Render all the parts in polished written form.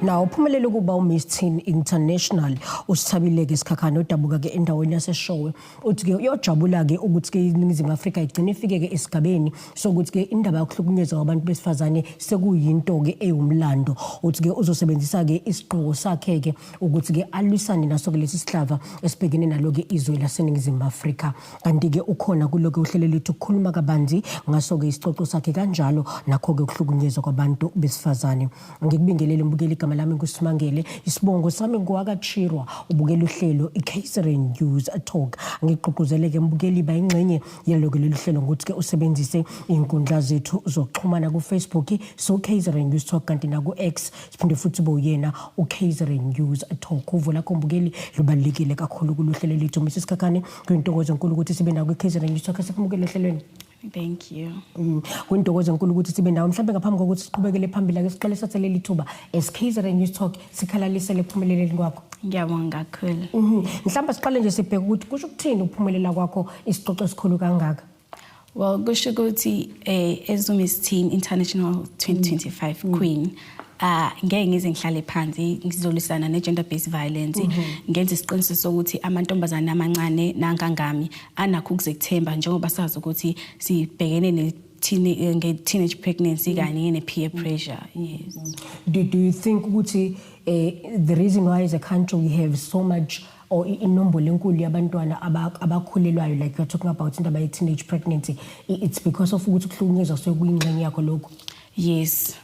Na uphumelele ukuba uMiss Teen International uSithabile-ke Sikhakhane odabuka-ke endaweni yaseShowe uthi-ke uyojabula-ke ukuthi-ke iNingizimu Afrika igcine ifike-ke esigabeni sokuthi-ke indaba yokuhlukunyezwa kwabantu besifazane sekuyinto-ke ewumlando. Uthi-ke uzosebenzisa-ke isigqoko sakhe-ke ukuthi-ke alwisane naso-ke lesi sihlava esibhekene nalo-ke izwe laseNingizimu Afrika. Kanti-ke ukhona kulo-ke uhlelo lethu ukukhuluma kabanzi ngaso-ke isicoco sakhe kanjalo nakho-ke ukuhlukunyezwa kwabantu besifazane. Ngikubingelele mbukeli, igama lami nguSimangele, isibongo sami ngowakaChirwa, ubukela uhlelo iKZN News Talk. Ngigqugquzeleke mbukeli bayingxenye yaloko lolu hlelo ngokuthi-ke usebenzise iy'nkundla zethu zokuxhumana ku-Facebook so KZN News Talk kanti naku-X siphinde futhi ube uyena uKZN News Talk. Uvo lakho mbukeli lubalulekile kakhulu kulu hlelo lethu. Mrs Sikhakhane, kuyintokozo enkulu ukuthi sibe nawo kwi-KZN News Talk. Sikumukele ehlelweni. Thank you. Kuyintokozo enkulu ukuthi sibe nawe. Mhlawumbe ngaphambi kokuthi siqhubekele phambili, ake siqale sathe leli thuba as KZN News Talk sikhalalisele ekuphumeleleni kwakho. Ngiyabonga kakhulu. Mhlawumbe siqale nje sibheke ukuthi kusho ukuthini ukuphumelela kwakho isicoco esikhulu kangaka. Well, kusho ukuthi as Miss Teen International 2025 Queen, ngeke ngize ngihlale phansi, ngizolwisana ne gender based violence, ngenze isiqinisekiso sokuthi amantombazane amancane nangangami anakho ukuzethemba, njengoba sazi ukuthi sibhekene ne nge-teenage pregnancy kanye ne-peer pressure, yes. Do you think ukuthi the reason why as a country we have so much or inombolo enkulu yabantwana abakhulelwayo, like you're talking about indaba ye-teenage pregnancy, it's because of ukuthi kuhlukunyezwa sekuyingxenye yakho lokhu? Yes.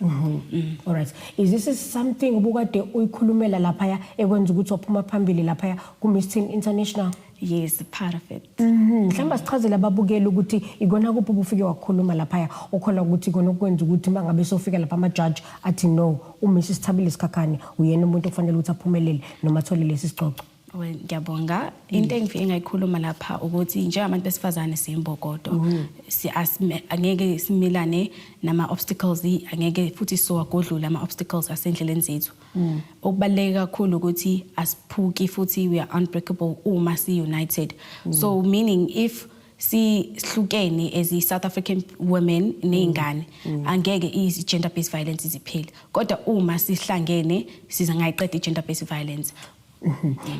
All right. Is this is something ubukade uyikhulumela laphaya ekwenza ukuthi waphuma phambili laphaya ku-Miss Teen International? Yes, part of it. Mhlawumbe sichazele ababukeli ukuthi ikona kuphi ubufike wakhuluma laphaya okholwa ukuthi ikona okwenza ukuthi uma ngabe sofika lapha ama-judge athi no, uMrs Thabile Sikhakhane uyena umuntu okufanele ukuthi aphumelele noma athole lesi sicoco. Well, ngiyabonga. Into engifike ngayikhuluma lapha ukuthi njengabantu besifazane siyimbokodo. Si angeke simelane nama obstacles, angeke futhi sowagodlula ama obstacles asendleleni zethu. Okubaluleke kakhulu ukuthi asiphuki futhi we are unbreakable uma si united. So meaning if sihlukene as i South African women nezingane, angeke i gender based violence iziphele. Kodwa uma sihlangene siza ngayiqeda i gender based violence.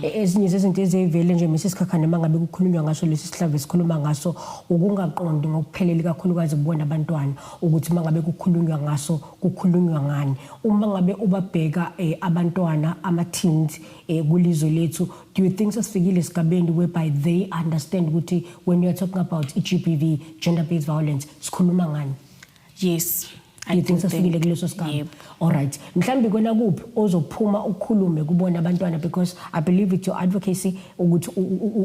Ezinye zezinto ezivele nje, Mrs Sikhakhane, uma ngabe kukhulunywa ngaso lesi sihlava esikhuluma ngaso, ukungaqondi ngokuphelele kakhulukazi kubona abantwana ukuthi uma ngabe kukhulunywa ngaso kukhulunywa ngani. Uma ngabe ubabheka abantwana, ama-teens kulizwe lethu, do you think sesifikile esigabeni whereby they understand ukuthi when you are talking about i-GBV, gender based violence, sikhuluma ngani? Yes. Do you think sesifikile kuleso sigaba? Yebo. Alright. Mhlawumbe kona kuphi ozophuma ukhulume kubona abantwana, because I believe it's your advocacy ukuthi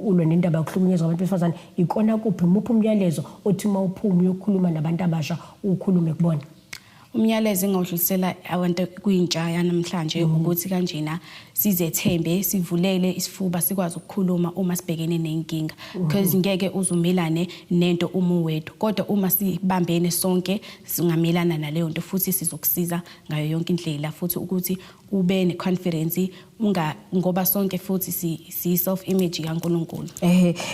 ulwe nendaba yokuhlukunyezwa kwabantu besifazane. Ikona kuphi, muphi umyalezo othi uma uphuma uyokhuluma nabantu abasha ukhulume kubona? Umyalezo engawudlulisela abantu kwintsha yanamhlanje ukuthi kanjena sizethembe, sivulele isifuba, sikwazi ukukhuluma uma sibhekene nenkinga, because ngeke uzumelane nento uma uwedwa, kodwa uma sibambene sonke singamelana naleyo nto futhi sizokusiza ngayo yonke indlela, futhi ukuthi ube ne-confidence unga ngoba sonke futhi si self image kaNkuluNkulu.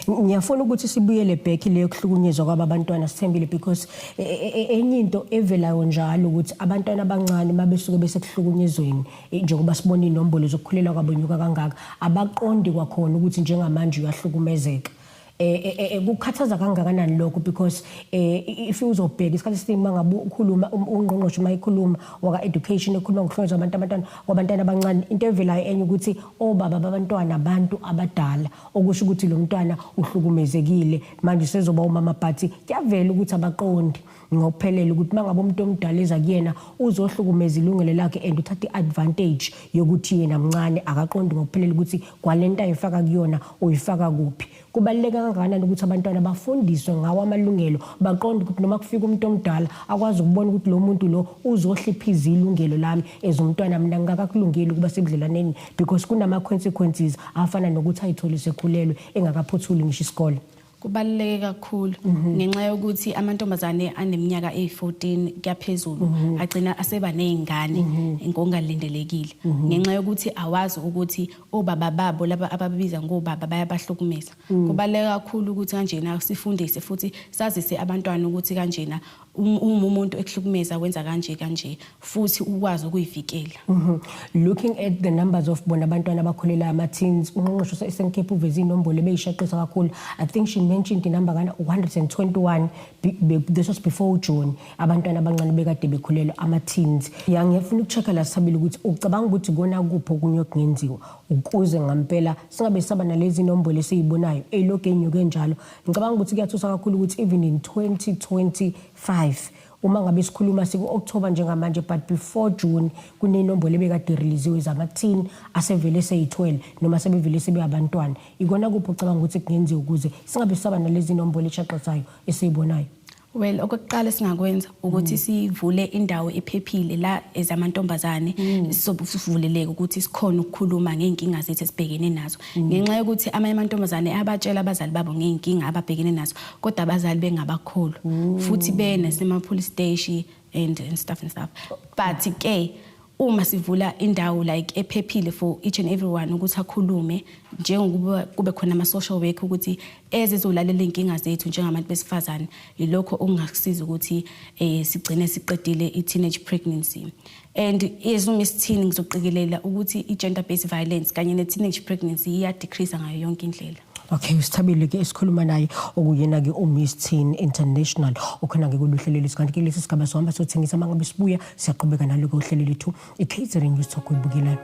Ngiyafuna ukuthi sibuyele back leyo kuhlukunyezwa kwabantwana, Sithembile, because enye into evelayo njalo ukuthi abantwana abancane mabesuke besekuhlukunyezweni, njengoba sibona inombolo zokukhulelwa kwabo nyuka kangaka, abaqondi kwakhona ukuthi njengamanje uyahlukumezeka. Kukhathaza kangakanani lokho? Because if uzobheka isikhathi esiningi mangabe ukhuluma ungqongqoshe uma ekhuluma waka education, ekhuluma ngokuhlukunyezwa abantu abantwana kwabantwana abancane, into evelayo enye ukuthi obaba babantwana abantu abadala, okusho ukuthi lo mntwana uhlukumezekile manje sezoba umama, but kuyavela ukuthi abaqondi ngokuphelele ukuthi mangabe umuntu omdala eza kuyena uzohlukumeza ilungelo lakhe and uthatha i-advantage yokuthi yena mncane, akaqondi ngokuphelele ukuthi kwalento ayifaka kuyona uyifaka kuphi. Kubaluleke kangakanani ukuthi abantwana bafundiswe ngawo amalungelo, baqonde ukuthi noma kufika umuntu omdala akwazi ukubona ukuthi lo muntu lo uzohliphiza ilungelo lami as umntwana, mina ngingakakulungeli ukuba sebudlelwaneni, because kunama-consequences afana nokuthi ayithole sekhulelwe engakaphothuli ngisho isikole? Kubaluleke kakhulu ngenxa yokuthi amantombazane aneminyaka eyi-14 kuyaphezulu agcina aseba nezingane ngokungalindelekile, ngenxa yokuthi awazi ukuthi obaba babo laba ababiza ngobaba bayabahlukumeza. Kubaluleke kakhulu ukuthi kanjena sifundise futhi sazise abantwana ukuthi kanjena Uma umuntu ekuhlukumeza wenza kanje kanje, futhi ukwazi ukuyivikela. Looking at the numbers of bona abantwana abakhulela ama-teens, ungqongqoshe wase-Eastern Cape uveze inombolo ebeyishaqisa kakhulu. I think she mentioned inumber kana 121. This was before June. Abantwana abancane bekade bekhulelwe, ama-teens. Ya, ngiyafuna uku-check-a la, Sithabile, ukuthi ucabanga ukuthi kona kuphi okunye okungenziwa ukuze ngampela singabe saba nalezi nombolo esiyibonayo eyilokhu enyuke njalo. Ngicabanga ukuthi kuyathusa kakhulu ukuthi even in 2025, uma ngabe sikhuluma siku-October njengamanje, but before June kunenombolo ebekade releasiwe zama-teen asevele seyithwele noma sebevele sebe abantwana. Ikona kuphi ucabanga ukuthi kungenziwa ukuze singabe saba nalezi nombolo eshaqisayo esiyibonayo? Well, okokuqala singakwenza ukuthi sivule indawo ephephile la ezamantombazane sizovuleleka ukuthi sikhona ukukhuluma ngey'nkinga zethu esibhekene nazo, ngenxa yokuthi amanye amantombazane abatshela abazali babo ngey'nkinga ababhekene nazo, kodwa abazali bengabakholwa futhi benasema-police station and stuff and stuff. But ke uma sivula indawo like ephephile for each and everyone ukuthi akhulume, njengokuba kube khona ama-social work ukuthi ezizolalela iy'nkinga zethu njengabantu besifazane, yilokho okungakusiza ukuthi sigcine siqedile i-teenage pregnancy. And as uMiss Teen, ngizoqikelela ukuthi i-gender based violence kanye ne-teenage pregnancy iya-decrease ngayo yonke indlela. Okay, Sithabile ke esikhuluma naye, okuyena ke uMiss Teen International, okhona ke kuluhlelo lethu. Kanti ke lesi sigaba sohamba sothengisa, mangabe sibuya siyaqhubeka naloko uhlelo lethu iKZN News Talk oyibukelayo.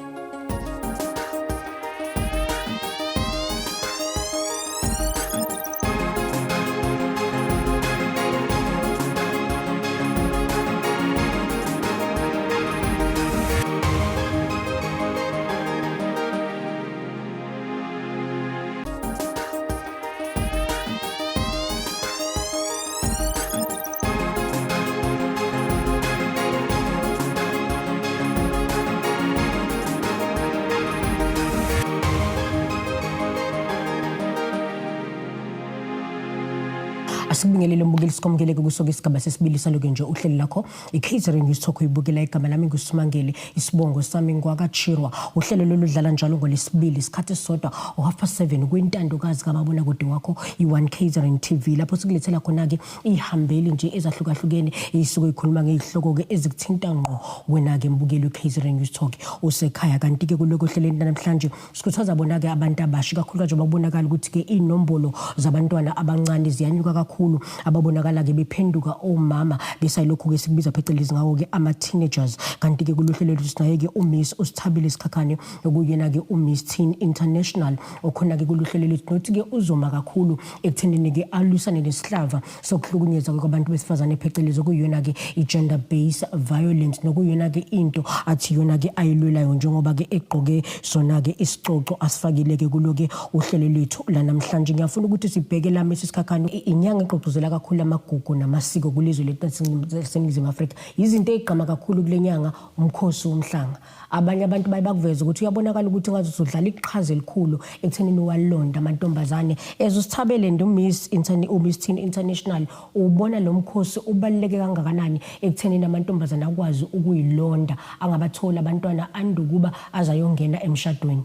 Asikubingelele mbukeli, sikwamukele-ke kuso-ke isigaba sesibili saloke nje uhlelo lakho i-KZN News Talk uyibukela. Igama lami nguSimangele, isibongo sami ngwakaChirwa. Uhlelo lolu dlala njalo ngolesibili isikhathi esisodwa u-7:30 kwintandokazi kamabonakude wakho i-1 KZN TV, lapho sikulethela khona-ke iy'hambeli nje ezahlukahlukene ey'suke ikhuluma ngey'hloko-ke ezikuthinta ngqo wena-ke mbukeli we-KZN News Talk usekhaya. Kanti-ke kuloko hlelweni namhlanje sikhuthaza bona-ke abantu abasha, ikakhulukazi njengoba kubonakala ukuthi-ke iy'nombolo zabantwana abancane ziyanyuka kakhulu, ababonakala-ke bephenduka omama besayilokhu-ke sikubiza phecelezi ngawo-ke ama-teenagers. Kanti-ke kuluhlelo lethu sinaye-ke uMiss uSithabile Sikhakhane, okuyena-ke uMiss Teen International, okhona-ke kuluhlelo lethu, nothi-ke uzoma kakhulu ekuthenini-ke alwisane nesihlava sokuhlukunyezwa kwabantu besifazane, phecelezi okuyiyona-ke i-gender based violence, nokuyiyona-ke into athi iyona-ke ayilwelayo, njengoba-ke egqoke sona-ke isicoco asifakile-ke kulo-ke uhlelo lwethu lanamhlanje. Ngiyafuna ukuthi sibheke lami esisikhakhane inyanga egqugquzela kakhulu amagugu namasiko kulizwe lethu laseNingizimu Afrika. Izinto ey'gqama kakhulu kule nyanga, umkhosi womhlanga. Abanye abantu baye bakuveza ukuthi uyabonakala ukuthi ngathi uzodlala iqhaza elikhulu ekuthenini walonda amantombazane. As uSithabele uMiss Teen International, ubona lo mkhosi ubaluleke kangakanani ekuthenini amantombazane akwazi ukuyilonda, angabatholi abantwana andukuba azayongena emshadweni?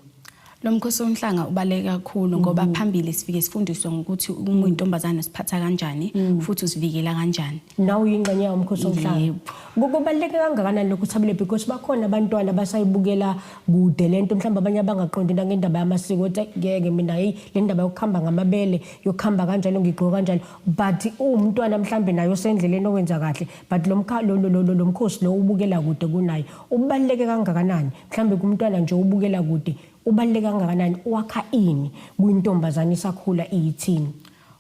Lo mkhosi womhlanga ubaluleke kakhulu ngoba phambili sifike sifundiswe ngokuthi uma uyintombazane usiphatha kanjani futhi usivikela kanjani. Nawe uyingxenye yawo umkhosi womhlanga? Yebo. Kubaluleke kangakanani lokhu, Thabile? Because bakhona abantwana abasayibukela kude lento, mhlawumbe abanye abangaqondi nangendaba yamasiko, ukuthi ngeke mina, hey, le ndaba yokuhamba ngamabele, yokuhamba kanjalo, ngigqoka kanjalo, but uwumntwana mhlawumbe naye osendleleni owenza kahle, but lo mkha lo lo lo mkhosi lo ubukela kude kunaye. Ubaluleke kangakanani mhlawumbe kumntwana nje ubukela kude? Ubaluleke kangakanani? Wakha ini kwintombazane isakhula iyithini?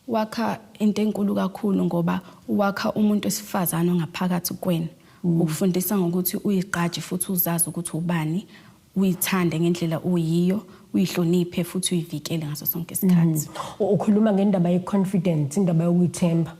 Wakha into enkulu kakhulu ngoba wakha umuntu wesifazane ongaphakathi kwena. Ukufundisa ngokuthi uyigqaje futhi uzazi ukuthi ubani, uyithande ngendlela oyiyo, uyihloniphe futhi uyivikele ngaso sonke isikhathi. Ukhuluma ngendaba ye-confidence, indaba yokuyithemba.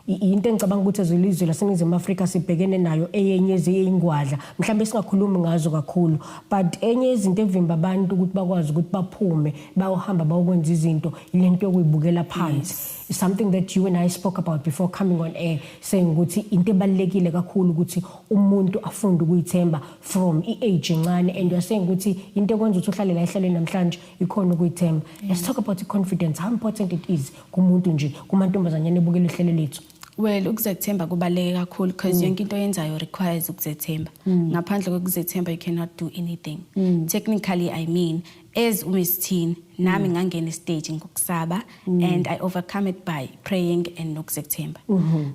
Into engicabanga ukuthi ezilizwe laseNingizimu Afrika sibhekene nayo, eyenye eziyingwadla mhlawumbe singakhulumi ngazo kakhulu, but enye izinto evimba abantu ukuthi bakwazi ukuthi baphume bayohamba bayokwenza izinto, lento yokuyibukela phansi. Something that you and I spoke about before coming on air, saying ukuthi into ebalulekile kakhulu ukuthi umuntu afunde ukuyithemba from i-age encane, and you are saying ukuthi into ekwenza ukuthi uhlale la ehlaleni namhlanje ikhona ukuyithemba. Let's talk about i-confidence, how important it is kumuntu nje, kumantombazanyana ebukela uhlelo lethu. Well, ukuzethemba kubaluleke kakhulu because yonke into oyenzayo requires ukuzethemba. Ngaphandle kokuzethemba, you cannot do anything. Technically, I mean, as uMiss Teen, nami ngangena stage ngokusaba and I overcome it by praying and nokuzethemba.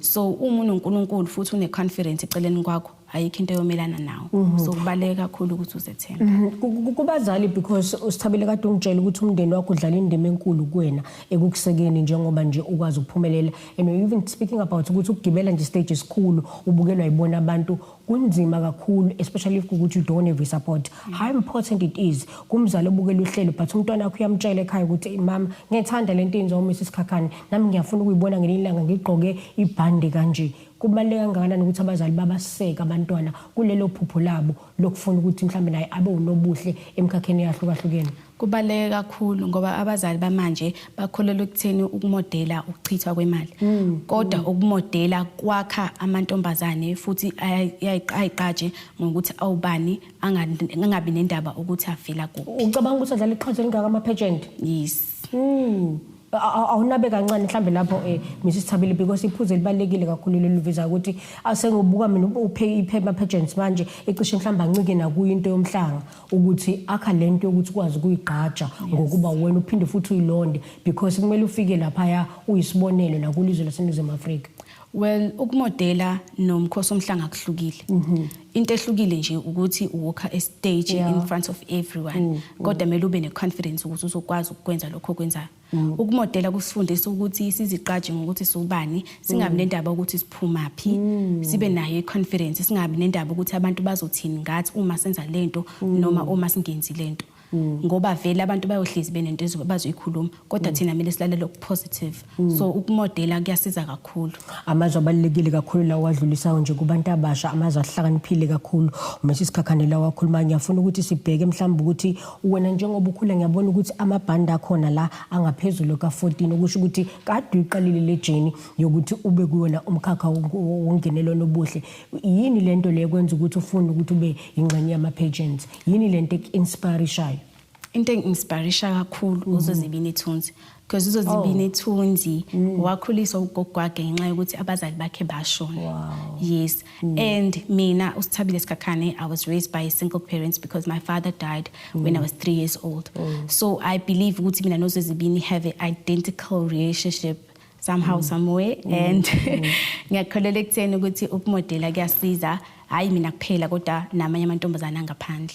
So uma unoNkulunkulu futhi une confidence eceleni kwakho, ayikho into eyomelana nawo. So kubaluleke kakhulu ukuthi uzethembe. Kubazali, because uSithabile kade ungitshela ukuthi umndeni wakho udlala indima enkulu kuwena ekukusekeni njengoba nje ukwazi ukuphumelela, and we're even speaking about ukuthi ukugibela nje stage esikhulu ubukelwa yibona abantu kunzima kakhulu, especially if ukuthi you don't have support. How important it is kumzali obukela uhlelo, but umntwana wakho uyamtshela ekhaya ukuthi, "Mama, ngiyethanda lento eyenziwa uMrs Sikhakhane, nami ngiyafuna ukuyibona ngelinye ilanga ngigqoke ibhande kanje." Kubaluleke kangakanani ukuthi abazali babaseke abantwana kulelo phupho labo lokufuna ukuthi mhlawumbe naye abe unobuhle emkhakheni eyahlukahlukene? Kubaluleke kakhulu ngoba abazali bamanje bakholelwa ekutheni ukumodela ukuchithwa kwemali, kodwa ukumodela kwakha amantombazane futhi ayiqaje ngokuthi awubani angabi nendaba ukuthi avela kuphi. Ucabanga ukuthi adlala iqhaza elingaka ama-pageant? Yes. Awunabe kancane mhlambe lapho, Mrs Thabile, because iphuzu elibalekile kakhulu leli visa ukuthi asengibuka mina uphe iphe pageants manje ecishe mhlawumbe ancike nakuyo into yomhlanga ukuthi akha lento yokuthi ukwazi ukuyigqaja ngokuba wena uphinde futhi uyilonde, because kumele ufike laphaya uyisibonelo nakulizwe laseNingizimu Afrika. Well, ukumodela nomkhosi omhlanga kuhlukile. Into ehlukile nje ukuthi uwalka e stage in front of everyone, kodwa kumele ube ne-confidence ukuthi uzokwazi ukwenza lokho okwenzayo. Ukumodela kusifundisa ukuthi siziqaje ngokuthi siubani, singabi nendaba ukuthi siphumaphi, sibe nayo i-confidence, singabi nendaba ukuthi abantu bazothini ngathi uma senza lento noma uma singenzi lento, ngoba vele abantu bayohlezi benento bazoyikhuluma, kodwa thina kumele silalele oku-positive. So ukumodela kuyasiza kakhulu. Amazwi abalulekile kakhulu lawo wadlulisayo nje kubantu abasha, amazwi ahlakaniphile kakhulu Mrs Sikhakhane lawo akhuluma. Ngiyafuna ukuthi sibheke mhlawumbe ukuthi wena njengoba ukhula, ngiyabona ukuthi amabhandi akhona la angaphezulu ka-14, okusho ukuthi kade uyiqalile le journey yokuthi ube kuwona umkhakha wongenelo nobuhle. Yini lento le kwenza ukuthi ufune ukuthi ube ingxenye yama-pageants? Yini lento eku-inspirishayo? Into engi-inspirisha kakhulu uZozibini Tunzi, because uZozibini Tunzi wakhuliswa ugogo wakhe ngenxa yokuthi abazali bakhe bashona. Yes, and mina uSithabile Sikhakhane, I was raised by single parents because my father died when I was 3 years old. So I believe ukuthi mina noZozibini have an identical relationship somehow, somewhere, and ngiyakholelwa ekutheni ukuthi ukumodela kuyasiza, hayi mina kuphela kodwa namanye amantombazane angaphandle.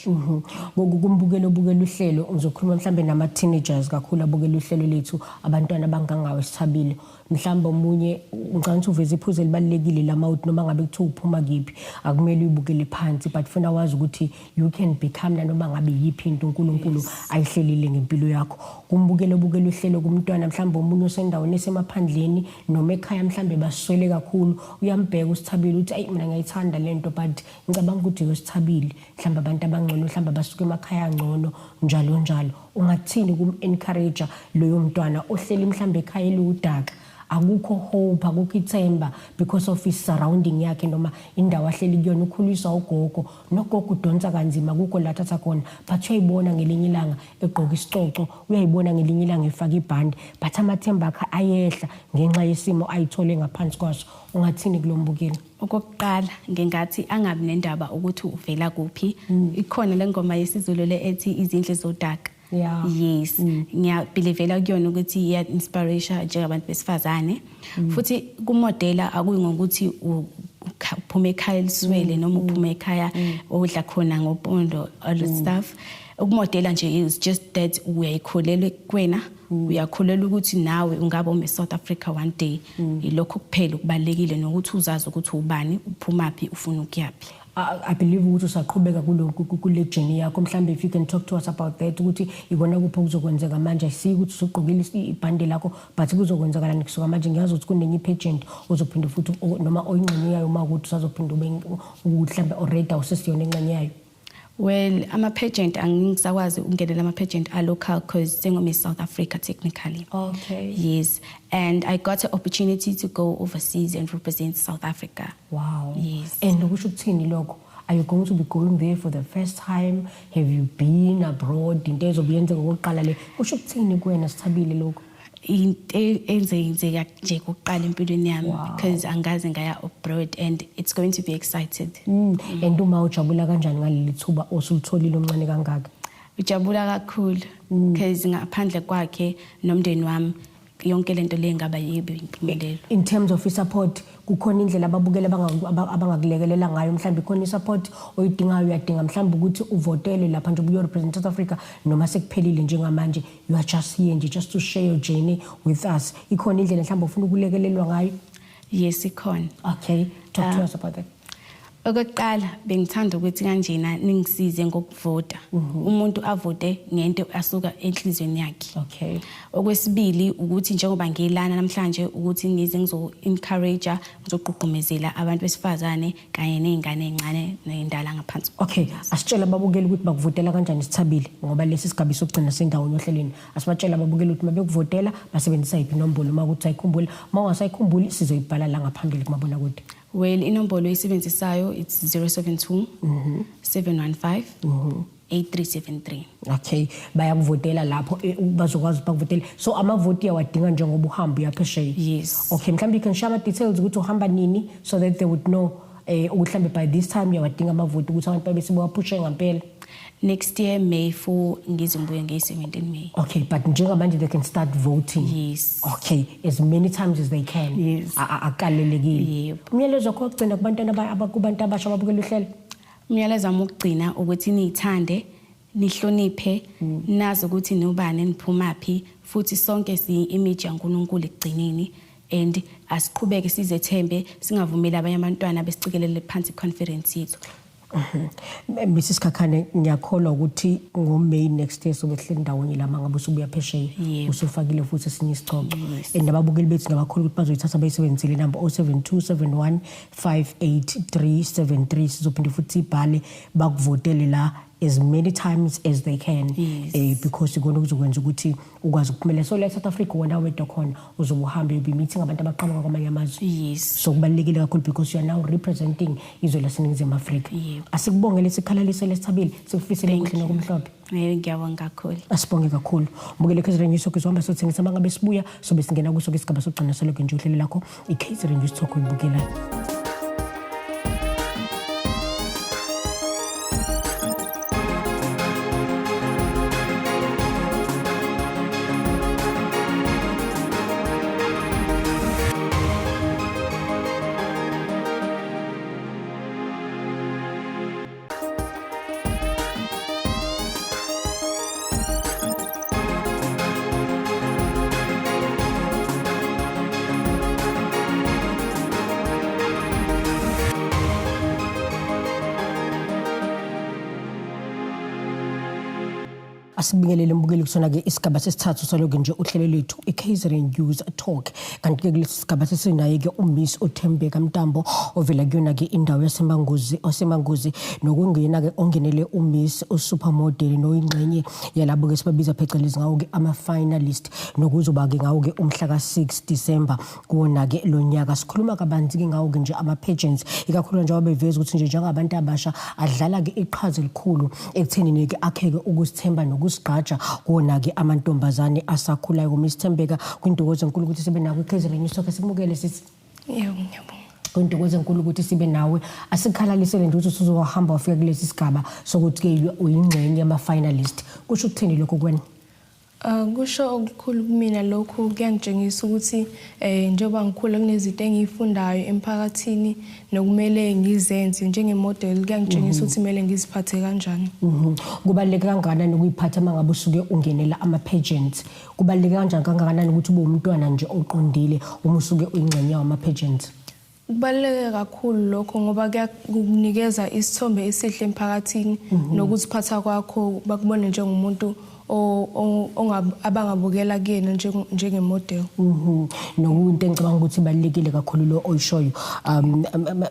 Kumbukelo obukela uhlelo, ngizokhuluma mhlambe nama teenagers kakhulu abukela uhlelo lethu, abantwana abangangawe Sithabile. Mhlawumbe omunye, ngicabanga ukuthi uveze iphuzu elibalulekile lamawuthi noma ngabe kuthiwa uphuma kiphi, akumele uyibukele phansi, but funa wazi ukuthi you can become nanoma ngabe yiphi into uNkulunkulu ayihlelile ngempilo yakho. Kumbukelo obukela uhlelo, kumntwana mhlawumbe omunye osendaweni esemaphandleni noma ekhaya mhlawumbe baswele kakhulu, uyambheka uSithabile uthi, "Ayi, mina ngiyayithanda lento, but ngicabanga ukuthi uSithabile mhlawumbe abantu abangcono, mhlawumbe abasuka emakhaya angcono," njalo njalo. Ungathini kum-encourage loyo mntwana ohleli mhlawumbe ekhaya eliwudaka, akukho hope, akukho ithemba because of his surrounding yakhe noma indawo ahleli kuyona, ukhuliswa ugogo, nogogo udonsa kanzima, akukho la athatha khona, but uyayibona ngelinye ilanga egqoka isicoco, uyayibona ngelinye ilanga efaka ibhande, but amathemba akhe ayehla ngenxa yesimo ayithole ngaphansi kwaso? Ungathini kulo mbukeli? Okokuqala, ngingathi angabi nendaba ukuthi uvela kuphi. Ikhona le ngoma yesiZulu le ethi "Izindlu Zodaka". Yes, ngiyabelievela kuyona ukuthi iya inspiration njengabantu besifazane. Futhi kumodela akuyi ngokuthi uphume ekhaya eliswele noma uphume ekhaya odla khona ngopondo, all the stuff. Ukumodela nje is just that uyayikholelwa kuwena, uyakholelwa ukuthi nawe ungaba uMiss South Africa one day. Ilokho kuphela okubalulekile, nokuthi uzazi ukuthi ubani, uphumaphi, ufuna ukuyaphi. I believe ukuthi usaqhubeka kule journey yakho. Mhlambe if you can talk to us about that, ukuthi ikona kuphi okuzokwenzeka manje. I see ukuthi usugqokile ibhande lakho, but kuzokwenzakalani kusuka manje? Ngiyazi ukuthi kunenye i-pageant ozophinde futhi noma oyingxenye yayo, uma ukuthi usazophinda ube mhlambe already awusesiyona ingxenye yayo. Well, ama-pageant angisakwazi ukungenela ama-pageant a-local because sengo-Miss South Africa technically. Yes, and I got an opportunity to go overseas and represent South Africa. Yes. And kusho ukuthini lokho? Are you going to be going there for the first time? Have you been abroad? Into ezobe yenzeka okokuqala le? Kusho ukuthini kuwena, Sithabile, lokho? Into enzeka nje kokuqala empilweni yami because angaze ngaya abroad and it's going to be excited. And uma ujabula kanjani ngaleli thuba osulitholile omncane kangaka? Ujabula kakhulu because ngaphandle kwakhe nomndeni wami yonke lento le ngaba yibe impumelelo. In terms of support, kukhona indlela ababukeli abangakulekelela ngayo? Mhlawumbe ikhona i-support oyidingayo, uyadinga mhlawumbe ukuthi uvotele lapha nje ubuyo represent South Africa, noma sekuphelile njengamanje, you are just here nje just to share your journey with us? Ikhona indlela mhlawumbe ufuna ukulekelelwa ngayo? Yes, ikhona. Okay, talk to us about that. Okokuqala, bengithanda ukuthi kanjena ningisize ngokuvota. Umuntu avote ngento asuka enhliziyweni yakhe. Okwesibili ukuthi njengoba ngilana namhlanje ukuthi ngize ngizo encourage, ngizogqugqumezela abantu besifazane kanye nezingane ezincane nezindala ngaphansi. Okay, asitshela ababukeli ukuthi bakuvotela kanjani, Sithabile, ngoba lesi sigaba sokugcina sendawo ohlelweni. Asibatshela ababukeli ukuthi mabekuvotela basebenzisa yiphi inombolo, uma ukuthi ayikhumbuli. Uma ungasayikhumbuli, sizoyibhala la ngaphambili kumabonakude. Well, inombolo oyisebenzisayo, it's 072 715 8373. Okay, bayakuvotela lapho, bazokwazi ukuthi bakuvotele. So amavoti uyawadinga njengoba uhamba uyaphesheya? Yes. Okay, mhlawumbe you can share ama-details ukuthi uhamba nini so that they would know ukuthi mhlawumbe by this time uyawadinga amavoti ukuthi abantu babe sebewaphushe ngampela. Next year May 4, ngize ngibuye ngeyi-17 May. Okay, but njengamanje they can start voting? Yes. Okay, as many times as they can. Yes. Akalelekile. Yebo. Umyalezo wakho wokugcina kubantwana kubantu abasha ababukela uhlelo? Umyalezo wami wokugcina ukuthi niyithande, nihloniphe, nazi ukuthi nobani, niphumaphi, futhi sonke siyi-image yaNkulunkulu ekugcineni, and asiqhubeke sizethembe, singavumeli abanye abantwana besicikelele phansi i-confidence yethu. Mrs Khakhane, ngiyakholwa ukuthi ngoMay next year sobe sihleli ndawonye la mangabe usubuya phesheya, usufakile futhi esinye isicoco. And ababukeli bethu ngiyabakholwa ukuthi bazoyithatha bayisebenzisele inamba 0727158373. Sizophinde futhi sibhale, bakuvotele la as many times as they can. Because ikona okuzokwenza ukuthi ukwazi ukuphumelela. So la South Africa wena wedwa khona uzobe uhambe, you'll be meeting abantu abaqhamuka kwamanye amazwe. So kubalulekile kakhulu because you are now representing izwe laseNingizimu Afrika. Asikubongele, sikhalalisele, Sithabile, sikufisele Thank okuhle you. nokumhlophe. Ngiyabonga kakhulu. Asibonge kakhulu. Mbukele KZN News Talk, izohamba sothengisa mangabe sibuya sobe singena kuso ke isigaba sokugcina salokho nje uhlelo lakho iKZN News Talk oyibukelayo. Asibingelele mbukeli kusona-ke isigaba sesithathu salokhu nje uhlelo lethu i-KZN News Talk. Kanti-ke kulesi sigaba sesinaye-ke uMiss uThembeka Mntambo ovela kuyona-ke indawo yaseManguzi, oseManguzi, nokungena-ke ongenele uMiss uSupermodel noyingxenye yalabo-ke sibabiza phecelezi ngawo-ke ama-finalist, nokuzoba-ke ngawo-ke umhla ka-6 December kuwona-ke lo nyaka. Sikhuluma kabanzi-ke ngawo-ke nje ama-pageants, ikakhulu njengoba beveza ukuthi nje njengabantu abasha adlala-ke iqhaza elikhulu ekuthenini-ke akheke ukusithemba nokusigqaja kuwona-ke amantombazane asakhulayo. Miss Thembeka, kwintokozo enkulu ukuthi sibe nawe kwi-KZN News Talk. Simukele, sisi. Yebo, ngiyabonga. Kwintokozo enkulu ukuthi sibe nawe. Asikhalalisele nje ukuthi usuzohamba wafika kulesi sigaba sokuthi-ke uyingxenye yama-finalist. Kusho ukuthini lokho kuwena? Kusho okukhulu kumina lokhu, kuyangitshengisa ukuthi njengoba ngikhula kunezinto engiyifundayo emphakathini nokumele ngizenze njengemodel, kuyangitshengisa ukuthi kumele ngiziphathe kanjani. Kubaluleke kangakanani ukuyiphatha uma ngabe usuke ungenela ama-pageants? Kubaluleke kanjani kangakanani ukuthi ube umntwana nje oqondile uma usuke uyingxenye wama-pageants? Kubaluleke kakhulu lokho ngoba kuyakunikeza isithombe esihle emphakathini nokuziphatha kwakho, bakubone njengomuntu abangabukela kuyena njengemodel. Nokuyinto engicabanga ukuthi ibalulekile kakhulu lo oyishoyo.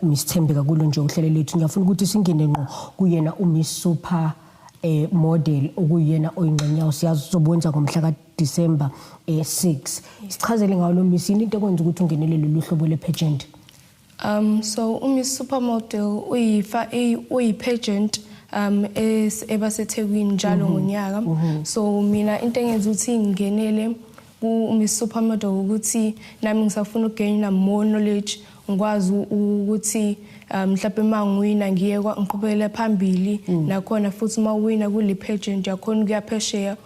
Miss Thembeka, kulo nje uhlelo lethu ngiyafuna ukuthi singene ngqo kuyena uMiss Super Model okuyena oyingxenye yawo, siyazi uzobwenza ngomhla ka December 6. Sichazele ngawo lo Miss, yini into ekwenza ukuthi ungenele lolu hlobo le pageant? So uMiss Supermodel uyi pageant ebaseThekwini njalo ngonyaka. So mina into engenza ukuthi ngingenele ku-Miss Supermodel ukuthi nami ngisafuna ukugaina more knowledge, ngikwazi ukuthi mhlawumbe uma ngiwina ngiye ngiqhubekele phambili. Nakhona futhi uma uwina kule pageant, uyakhona ukuya phesheya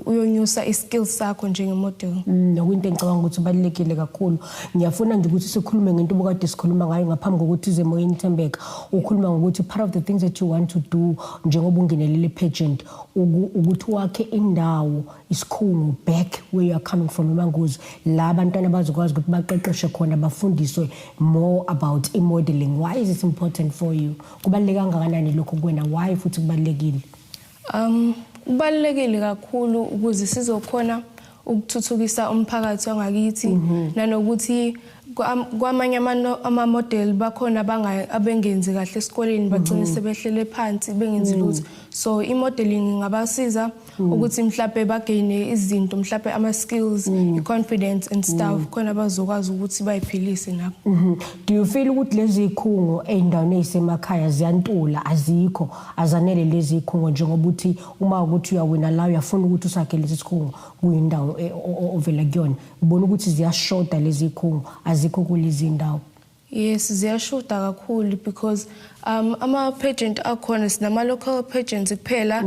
uyonyusa i-skills sakho njengemodel. Nokuyinto engicabanga ukuthi ibalulekile kakhulu. Ngiyafuna nje ukuthi sikhulume ngento obukade sikhuluma ngayo ngaphambi kokuthi ize emoyeni, Thembeka. Ukhuluma ngokuthi part of the things that you want to do njengoba ungenelele pageant ukuthi wakhe indawo, isikhungo back where you are coming from, eManguzi, la abantwana bazokwazi ukuthi baqeqeshe khona, bafundiswe more about i-modeling. Why is it important for you? Kubaluleke kangakanani lokho kuwena? Why futhi kubalulekile? Kubalulekile kakhulu ukuze sizokhona ukuthuthukisa umphakathi wangakithi, nanokuthi kwamanye ama-model bakhona abengenzi kahle esikoleni, bagcine sebehlele phansi bengenzi lutho. So i-modeling ingabasiza ukuthi mhlawumbe bagaine izinto, mhlawumbe ama-skills, i-confidence and stuff, khona bazokwazi ukuthi bayiphilise nabo. Do you feel ukuthi lezi zikhungo ey'ndaweni ey'semakhaya ziyantula, azikho, azanele lezi zikhungo, njengoba uthi uma ukuthi uyawina la, uyafuna ukuthi usakhe lesi sikhungo kuyindawo ovela kuyona? Ubona ukuthi ziyashoda lezi zikhungo, azikho kulezi ndawo? Yes, ziyashoda kakhulu because ama pageant akhona, sinama local pageants kuphela.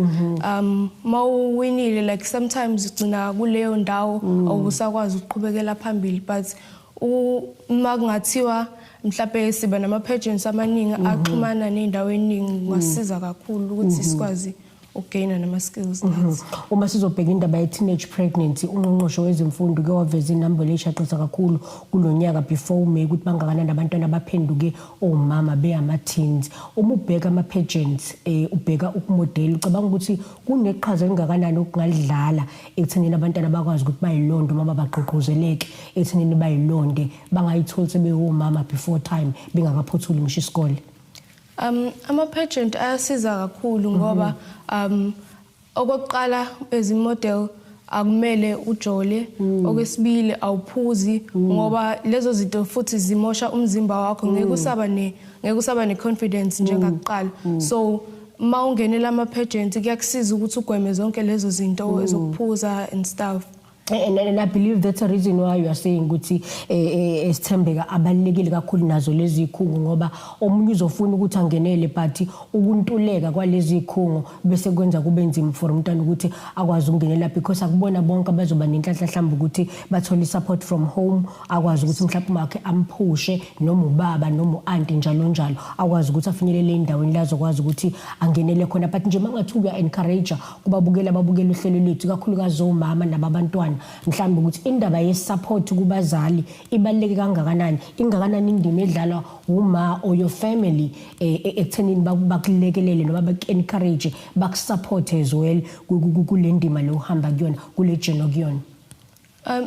Mawuwinile, like sometimes ugcina kuleyo ndawo, awusakwazi ukuqhubekela phambili, but uma kungathiwa mhlawumbe siba nama pageants amaningi axhumana nendawo eningi, kungasiza kakhulu ukuthi sikwazi ukugaina nama skills nathi. Uma sizobheka indaba ye-teenage pregnancy, ungqongqoshe wezemfundo uke waveza inombolo eshaqisa kakhulu kulo nyaka before uMay ukuthi bangakanani abantwana abaphenduke omama beyama-teens. Uma ubheka ama-pageants, ubheka ukumodela, ucabanga ukuthi kuneqhaza elingakanani okungalidlala ekuthenini abantwana bakwazi ukuthi bayilonde uma bagqugquzeleke ekuthenini bayilonde, bangayitholi sebewomama before time, bengakaphothuli ngisho isikole? Ama pageant ayasiza kakhulu ngoba okokuqala, as model akumele ujole, okwesibili awuphuzi, ngoba lezo zinto futhi zimosha umzimba wakho, ngeke usaba ne confidence njengakuqala. So uma ungenela ama pageant, kuyakusiza ukuthi ugweme zonke lezo zinto ezokuphuza and stuff. And I believe that's a reason why you are saying ukuthi Sithembeka, abalulekile kakhulu nazo lezi zikhungo, ngoba omunye uzofuna ukuthi angenele, but ukuntuleka kwalezi zikhungo bese kwenza kube nzima for umntwana ukuthi akwazi ukungenela, because akubona bonke abazoba nenhlanhla mhlawumbe ukuthi bathole support from home, akwazi ukuthi mhlawumbe umakhe amphushe, noma ubaba, noma u-auntie, njalo njalo, akwazi ukuthi afinyelele endaweni la azokwazi ukuthi angenele khona. But nje mangathi uya encourage kubabukela ababukela uhlelo lwethu, kakhulukazi omama nababantwana, mhlawumbe ukuthi indaba ye-support kubazali ibaluleke kangakanani, ingakanani indima edlalwa uma or your family ekuthenini bakulekelele noma baku-encourage, bakusupport as well kule ndima le uhamba kuyona, kule journey okuyona?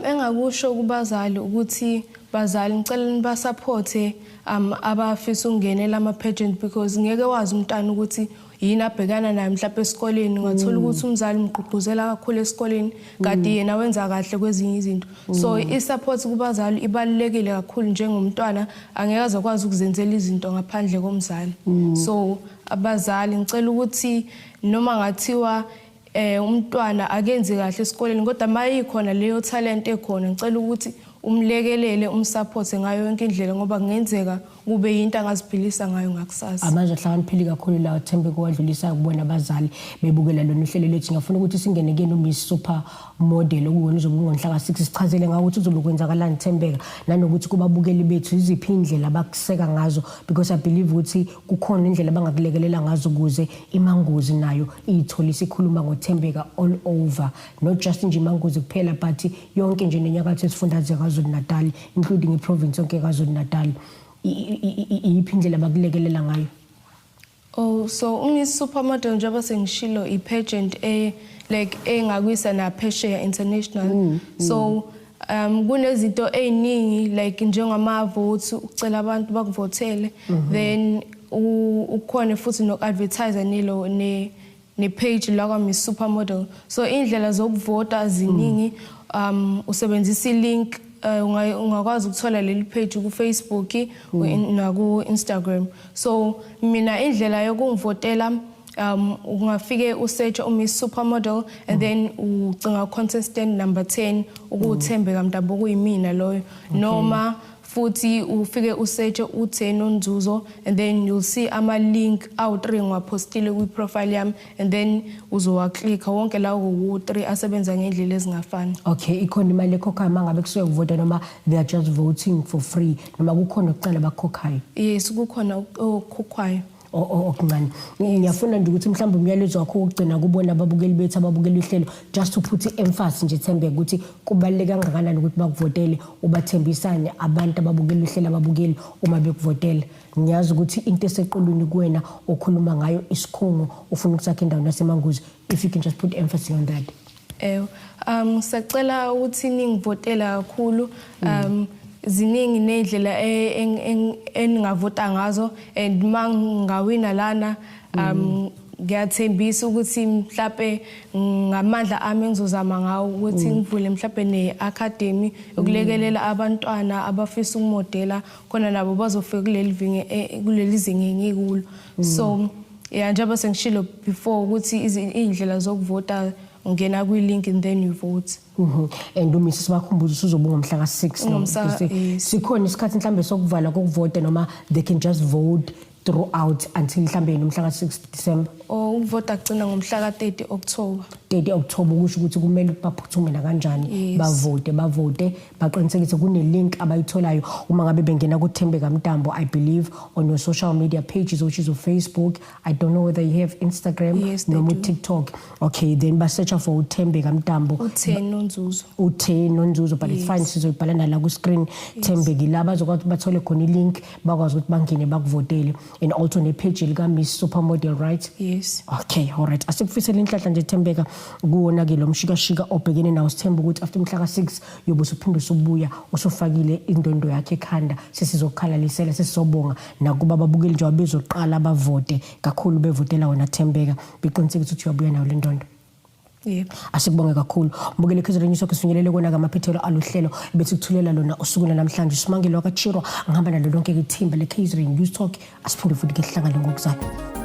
Engakusho kubazali ukuthi bazali, ngicela nibasupporte abafisa ukungenela ama pageant, because ngeke wazi umntana ukuthi yini abhekana nayo mhlawumbe esikoleni. Ungathola ukuthi umzali umgqugquzela kakhulu esikoleni, kanti yena wenza kahle kwezinye izinto. So i-support kubazali ibalulekile kakhulu. Njengomntwana angeke azokwazi ukuzenzela izinto ngaphandle komzali. So abazali, ngicela ukuthi noma ngathiwa umntwana akenzi kahle esikoleni, kodwa mayikhona leyo talent ekhona, ngicela ukuthi umlekelele, umsupport ngayo yonke indlela, ngoba kungenzeka kube yinto angaziphilisa ngayo ngakusasa. Amazwi ahlakaniphile kakhulu lawo, Thembe, kuwadlulisa kubona abazali bebukela lona uhlelo lethu. Ngiyafuna ukuthi singene kuyena uMiss Super Model, okuwona uzobe ungomhla ka-6. Sichazele ngawo ukuthi uzobe kwenzakalani, Thembeka, nanokuthi kubabukeli bethu iziphi indlela abakuseka ngazo, because I believe ukuthi kukhona indlela abangakulekelela ngazo ukuze iManguzi nayo iyithole isikhuluma ngoThembeka all over, not just nje iManguzi kuphela, but yonke nje nenyakatho yesifundazwe KwaZulu Natal, including iprovince yonke KwaZulu Natal. Iyiphi indlela abakulekelela ngayo? Oh, so uMiss Supermodel, njengoba sengishilo, i-pageant like engakuyisa naphesheya, international. So kunezinto eziningi, like njengama votes, ukucela abantu bakuvothele, then ukhona futhi noku-advertise nelo ne page la kwa Miss Supermodel. So indlela zokuvota ziningi. Usebenzisa i-link, ungakwazi ukuthola leli page ku Facebook naku Instagram. So mina indlela yokungivotela Ungafike usearch uMiss Supermodel and then ucinga contestant number 10, ukuThembeka Mntambo, kuyimina loyo. Noma futhi ufike usearch uThe Nonzuzo and then you'll see ama link awu3 ngiwapostile kwi profile yami and then uzowaclicka wonke lawo ku3 asebenza ngendlela ezingafani. Okay, ikhona imali ekhokhayo uma ngabe kusuke kuvota noma they are just voting for free, noma kukhona okucala bakukhokhayo? Yes, kukhona okukhokhwayo. Okuncane. Ngiyafuna nje ukuthi mhlawumbe umyalezo wakho wokugcina kubona ababukeli bethu ababukela uhlelo, just to put i-emphasis nje, Thembeka, ukuthi kubaluleke kangakanani ukuthi bakuvotele. Ubathembisane abantu ababukela uhlelo, ababukeli, uma bekuvotela? Ngiyazi ukuthi into esequlwini kuwena okhuluma ngayo isikhungo ufuna ukusakha endaweni yaseManguzi. If you can just put emphasis on that. Ewe, sacela ukuthi ningivotela kakhulu. Ziningi nendlela eningavota ngazo and mangawina lana, ngiyathembisa ukuthi mhlawumbe ngamandla ami ngizozama ngawo ukuthi ngivule mhlawumbe ne-academy ukulekelela abantwana abafisa ukumodela khona nabo bazofika kuleli vinge kuleli zinga engikulo. So yeah, njengoba sengishilo before ukuthi iy'ndlela zokuvota, ungena kwi-link and then you vote. And uMiss, sibakhumbuza, usuzoba ngomhla ka-6? Yes. Sikhona isikhathi mhlambe sokuvala kokuvota noma they can just vote throughout until mhlambe nomhla ka-6 December? Or ukuvota kugcina ngomhla ka-30 October. 30 October, kusho ukuthi kumele baphuthume nakanjani. Yes. Bavote, bavote, baqinisekise kune-link abayitholayo uma ngabe bengena kuThembeka Mntambo, I believe, on your social media pages, which is Facebook. I don't know whether you have Instagram. Yes, they Noma do. TikTok. Okay, then basearcha for uThembeka Mntambo. Uthe Nonzuzo. Uthe Nonzuzo, but it's fine, sizoyibhala nala ku-screen. Thembeki la bazokwazi ukuthi bathole khona i-link, bakwazi ukuthi bangene bakuvotele, and also nepage lika-Miss Supermodel, right? Yes. Okay, alright, asikufisele inhlanhla nje, Thembeka, kuwona-ke lo mshikashika obhekene nawo. Sithemba ukuthi after umhla ka-6 yobe usuphinde usubuya usufakile indondo yakhe ekhanda, sesizokhalalisela, sesizobonga nakuba ababukeli njengoba bezoqala bavote kakhulu, bevotela wena Thembeka, beqinisekisa ukuthi uyabuya nayo le ndondo. Yebo. Asikubonge kakhulu, mbukeli KZN News. Sifinyelele kona amaphethelo aluhlelo bethi kuthulela lona usuku namhlanje. Simangele wakaChirwa, ngihamba nalo lonke ithimba le-KZN News Talk. Asiphinde futhi ke sihlangane ngokuzayo.